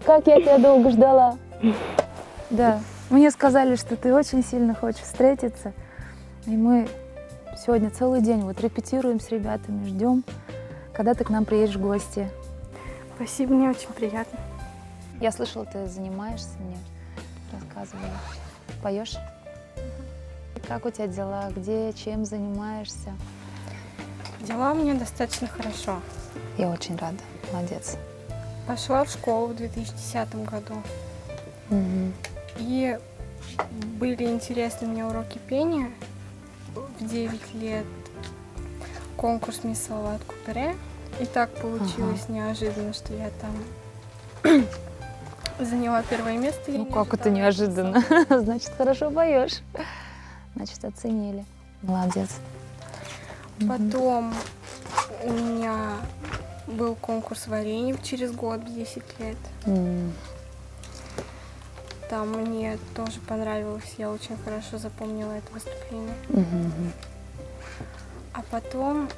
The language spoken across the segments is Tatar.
Как я тебя долго ждала. Да, мне сказали, что ты очень сильно хочешь встретиться. И мы сегодня целый день вот репетируем с ребятами, ждем, когда ты к нам приедешь в гости. Спасибо, мне очень приятно. Я слышала, ты занимаешься, мне рассказывали. Поешь? Как у тебя дела? Где, чем занимаешься? Дела у меня достаточно хорошо. Я очень рада. Молодец. Пошла в школу в 2010 году. Мгм. И были интересны мне уроки пения. В 9 лет конкурс «Мисс Салават Купере». И так получилось неожиданно, что я там заняла первое место. Я Ну не как это ожидала неожиданно? этого. Значит, хорошо поешь. Значит, оценили. Молодец. Потом у меня был конкурс варенье через год, в 10 лет. Там мне тоже понравилось, я очень хорошо запомнила это выступление. Мгм. А потом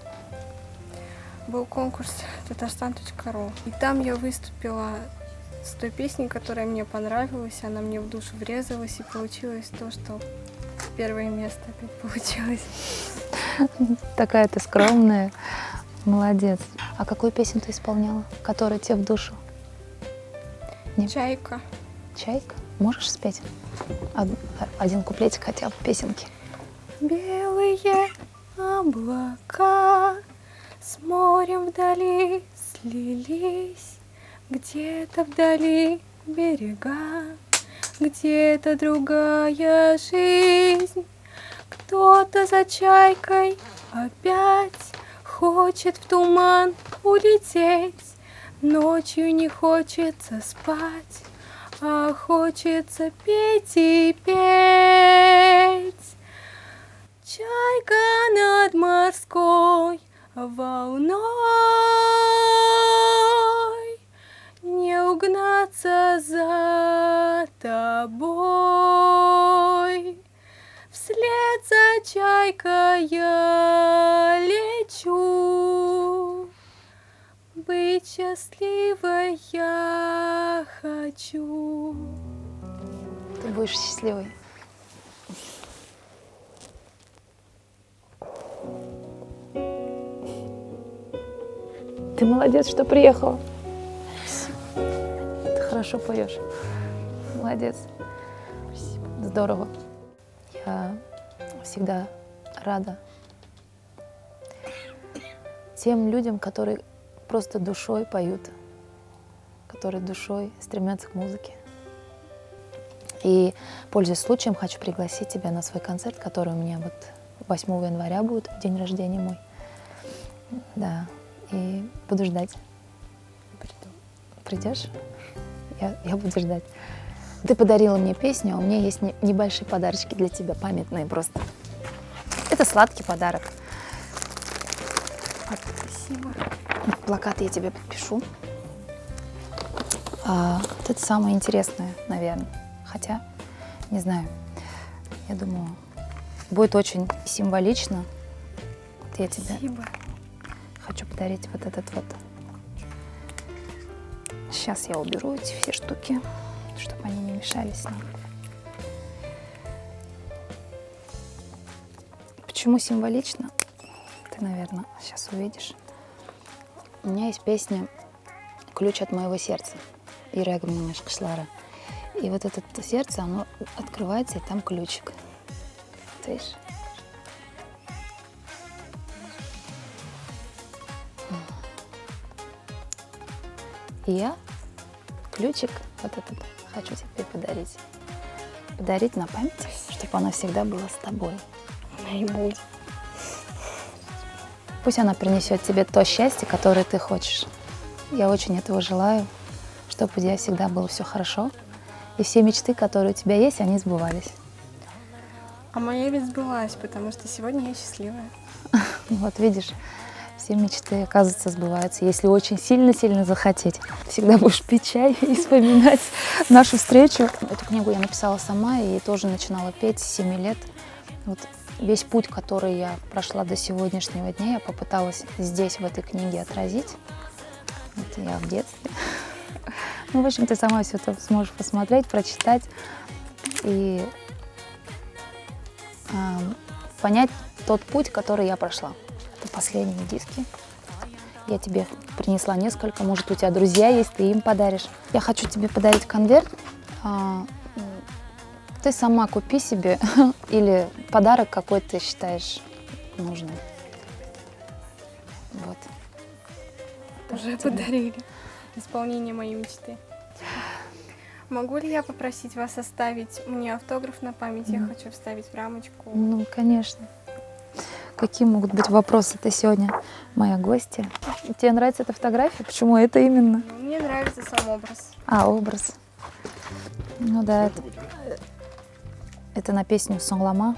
был конкурс tatarstan.ru. И там я выступила с той песней, которая мне понравилась, она мне в душу врезалась, и получилось то, что первое место опять получилось. Такая ты скромная. Молодец. А какую песню ты исполняла, которая тебе в душу? Нет. «Чайка». «Чайка»? Можешь спеть? Один куплетик хотя бы песенки. Белые облака с морем вдали слились, где-то вдали берега, где-то другая жизнь. Кто-то за чайкой опять хочет в туман улететь. Ночью не хочется спать, а хочется петь и петь. Чайка над морской волной, не угнаться за тобой. Вслед за чайкой я лечу, быть счастливой я хочу. Ты будешь счастливой. Ты молодец, что приехала. Ты хорошо поешь. Молодец. Спасибо. Здорово. Я всегда рада тем людям, которые просто душой поют, которые душой стремятся к музыке. И, пользуясь случаем, хочу пригласить тебя на свой концерт, который у меня 8 января будет, день рождения мой. Да, и буду ждать. Приду. Придешь? Я буду ждать. Ты подарила мне песню, а у меня есть небольшие подарочки для тебя, памятные просто. Это сладкий подарок. Спасибо. Плакат я тебе подпишу. Вот это самое интересное, наверное. Хотя, не знаю, я думаю, будет очень символично. Вот я тебе Спасибо. хочу подарить вот этот вот. Сейчас я уберу эти все штуки, чтобы они не мешались нам. Почему символично? Ты, наверное, сейчас увидишь. У меня есть песня «Ключ от моего сердца» Йөрәгемнең ачкычлары. И вот это сердце, оно открывается, и там ключик. Ты видишь? И я ключик вот этот хочу тебе подарить. Подарить на память, чтобы она всегда была с тобой. Она и будет. Пусть она принесет тебе то счастье, которое ты хочешь. Я очень этого желаю, чтобы у тебя всегда было все хорошо. И все мечты, которые у тебя есть, они сбывались. А моя ведь сбылась, потому что сегодня я счастливая. Вот видишь, все мечты, оказывается, сбываются, если очень сильно-сильно захотеть. Всегда будешь пить чай и вспоминать нашу встречу. Эту книгу я написала сама и тоже начинала петь с 7 лет. Вот весь путь, который я прошла до сегодняшнего дня, я попыталась здесь, в этой книге, отразить. Это я в детстве. Ну, в общем, ты сама все это сможешь посмотреть, прочитать и понять тот путь, который я прошла. Это последние диски. Я тебе принесла несколько. Может, у тебя друзья есть, ты им подаришь. Я хочу тебе подарить конверт. Ты сама купи себе или подарок, какой ты считаешь нужным. Вот. Уже подарили. Исполнение моей мечты. Могу ли я попросить вас оставить мне автограф на память? Я хочу вставить в рамочку. Ну, конечно. Какие могут быть вопросы? Ты сегодня моя гостья. Тебе нравится эта фотография? Почему это именно? Ну, мне нравится сам образ. А, образ. Ну да, это на песню «Соңлама».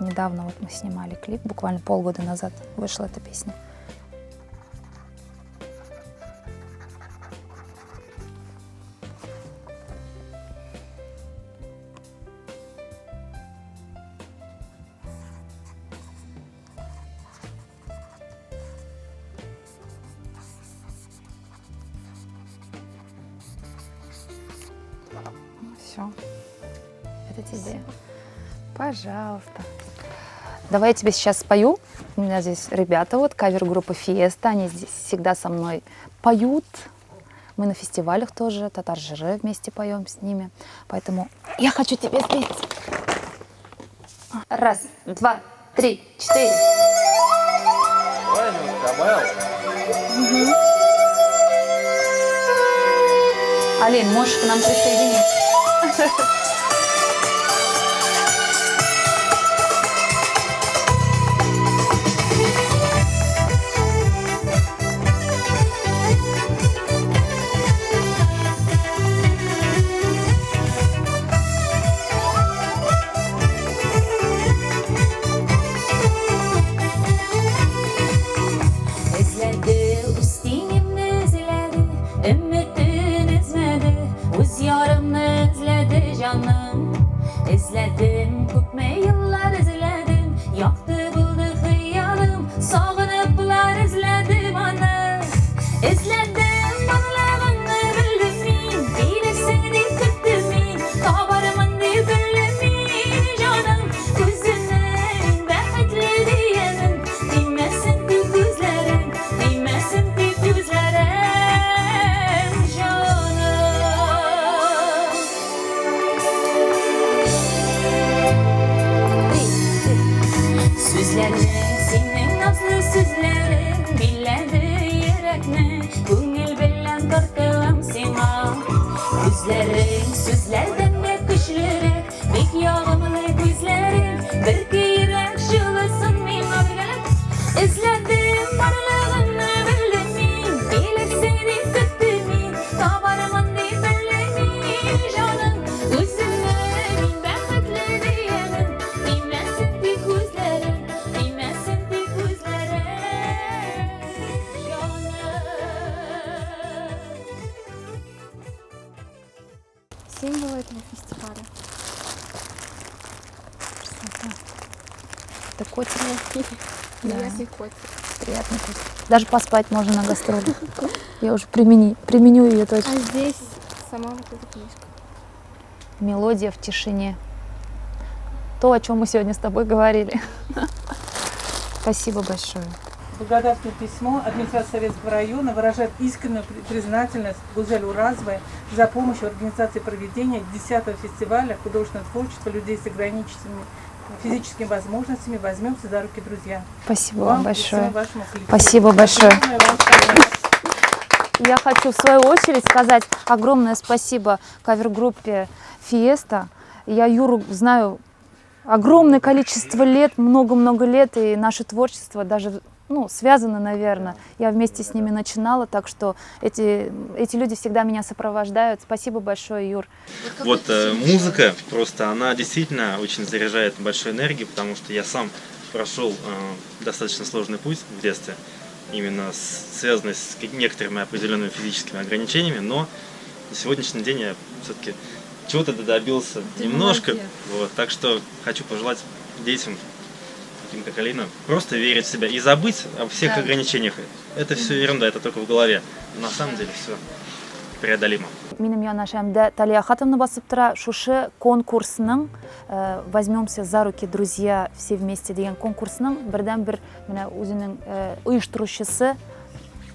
Недавно вот мы снимали клип, буквально полгода назад вышла эта песня. Все. Это тебе. Пожалуйста. Давай я тебе сейчас спою. У меня здесь ребята, вот кавер-группа Фиеста, они здесь всегда со мной поют. Мы на фестивалях тоже, Татар җыры вместе поем с ними. Поэтому я хочу тебе спеть. Раз, два, три, четыре. Угу. Алин, можешь к нам присоединиться? Эзләдем, күпме еллар эзләдем, якты булды хыялым, сагыныплар эзләдем аны. Эзләдем, барлыгыңны белдем мин, килерсең дип көттем мин, табармын дип белдем мин, җаным, үземне мин бәхетле диямен, тимәсен тик күзләрең, тимәсен тик күзләрең, җаным. Сүзләрең, синең назлы сүзләрең биләде йөрәкне, күңел белән тартылам сиңа. Күзләрең сүзләрдән дә көчлерәк, бик ягымлы күзләрең, бер көйрәк җылысын миңа биргәләп. Эзләдем барлыгыңны белдем мин, килерсең дип көттем мин, табармын дип белдем мин, җаным, үземне мин бәхетле диямен, тимәсен тик күзләрең, тимәсен тик күзләрең, җаным. Символ этого фестиваля. Красота. Это котик. Да. Приятный котик. Приятный котик. Даже поспать можно на гастролях. Я уже применю ее точно. А здесь сама вот эта книжка. Мелодия в тишине. То, о чем мы сегодня с тобой говорили. Спасибо большое. Благодарственное письмо администрации Советского района выражает искреннюю признательность Гузель Уразовой за помощь в организации проведения 10-го фестиваля художественного творчества людей с ограниченными физическими возможностями «Возьмемся за руки, друзья». Спасибо вам и большое. всему вашему коллективу. Спасибо большое. Огромное вам спасибо. Я хочу в свою очередь сказать огромное спасибо кавер-группе «Фиеста». Я Юру знаю огромное количество лет, много-много лет, и наше творчество даже, ну, связано, наверное. Я вместе с ними начинала, так что эти люди всегда меня сопровождают. Спасибо большое, Юр. Вот музыка просто, она действительно очень заряжает большой энергией, потому что я сам прошел достаточно сложный путь в детстве, именно связанный с некоторыми определенными физическими ограничениями, но на сегодняшний день я все-таки чего-то добился Ты немножко. молодец. Вот, так что хочу пожелать детям, таким как Алина, просто верить в себя и забыть о всех Да. ограничениях. Это все ерунда, это только в голове. Но на самом деле все преодолимо. Минем янәшәмдә Талия Ахатовна басып тора. Шушы конкурсның Возьмемся за руки, друзья, все вместе дигән конкурсның бердән-бер менә үзенең оештыручысы.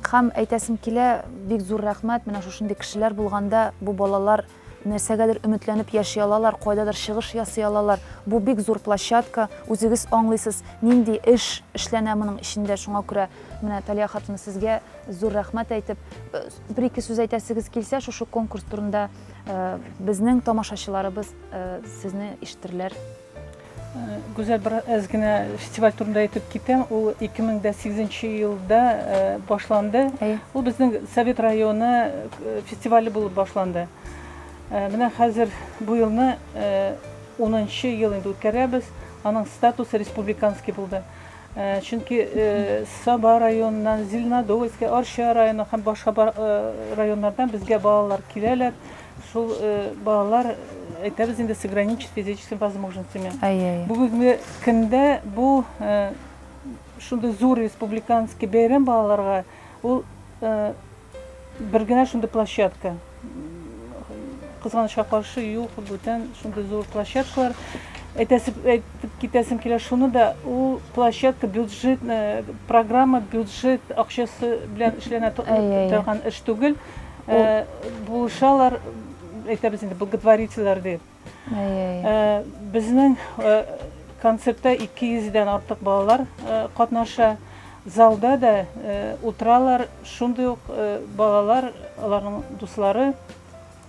Һәм әйтәсем килә, бик зур рәхмәт, менә шушындый кешеләр булганда бу балалар нәрсәгәдер өметләнеп яши алалар, кайдадыр чыгыш ясый алалар. Бу бик зур площадка, үзегез аңлыйсыз, нинди эш эшләнә моның эчендә. Шуңа күрә менә Талия хатын, сезгә зур рәхмәт әйтеп, бер-ике сүз әйтәсегез килсә, шушы конкурс турында безнең тамашачыларыбыз сезне ишетерләр. Гүзәл, бер әз генә фестиваль турында әйтеп китәм. Ул 2008 елда башланды. Ул безнең Совет районы фестивале булып башланды. Менә хәзер бу елны 10 ел инде үткәрәбез. Аның статусы республиканский булды. Чөнки Саба районыннан, Зеленодольский, Арча районы һәм башка районнардан безгә балалар киләләр. Шул балалар, әйтәбез инде, с ограниченными физическими возможностями. Бүгенге көндә бу шундый зур республиканский бәйрәм балаларга, ул бер генә шундый площадка. Кызганычка каршы, юк бүтән шундый зур площадкалар. Әйтәсе, әйтеп китәсем килә шуны да, ул площадка бюджет, программа бюджет акчасы белән эшләнә торган эш түгел. Булышалар, әйтәбез инде, благотворительләр дип. Безнең концертта 200 дән артык балалар катнаша. Залда да утыралар шундый ук балалар, аларның дуслары.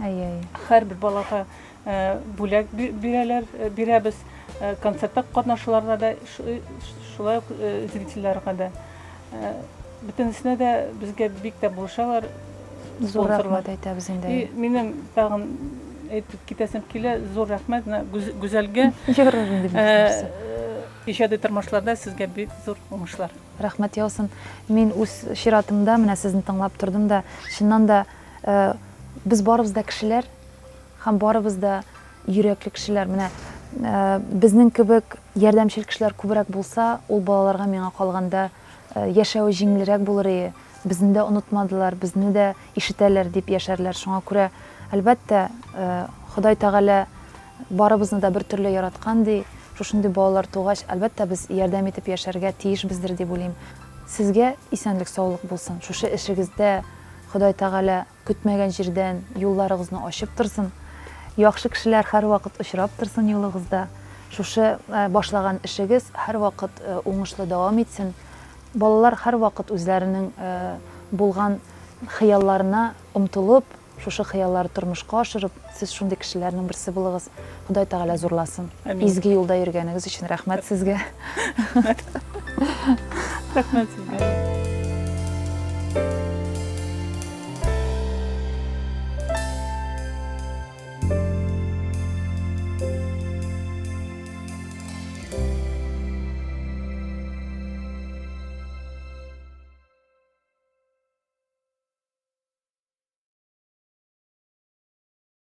Һәрбер балага бүләк бирәләр, бирәбез. Концертта катнашуларга да, шулай ук зрительләргә дә. Бөтенесенә дә безгә бик тә булышалар. Зур рәхмәт әйтәбез инде. И минем тагын әйтеп китәсем килә, зур рәхмәт менә Гүзәлгә. Ярар инде бик нәрсә. Иҗади тормышларда сезгә бик зур уңышлар. Рәхмәт яусын. Мин үз чиратымда менә сезне тыңлап тордым да, чыннан да без барыбыз да кешеләр һәм барыбыз да йөрәкле кешеләр. Менә безнең кебек ярдәмчел кешеләр күбрәк булса, ул балаларга миңа калганда яшәве җиңелрәк булыр ие. Безне дә онытмадылар, безне дә ишетәләр дип яшәрләр. Шуңа күрә, әлбәттә, Ходай Тәгалә барыбызны да бер төрле яраткан, ди. Шушындый балалар тугач, әлбәттә, без ярдәм итеп яшәргә тиешбездер дип уйлыйм. Сезгә исәнлек-саулык булсын. Шушы эшегездә Ходай Тәгалә көтмәгән җирдән юлларыгызны ачып торсын. Яхшы кешеләр һәрвакыт очрап торсын юлыгызда. Шушы башлаган эшегез һәрвакыт уңышлы дәвам итсен. Балалар һәрвакыт үзләренең булган хыялларына омтылып, шушы хыяллары тормышка ашырып, сез шундый кешеләрнең берсе булыгыз. Ходай Тәгалә зурласын. Изге юлда йөргәнегез өчен рәхмәт сезгә. Рәхмәт. Рәхмәт сезгә.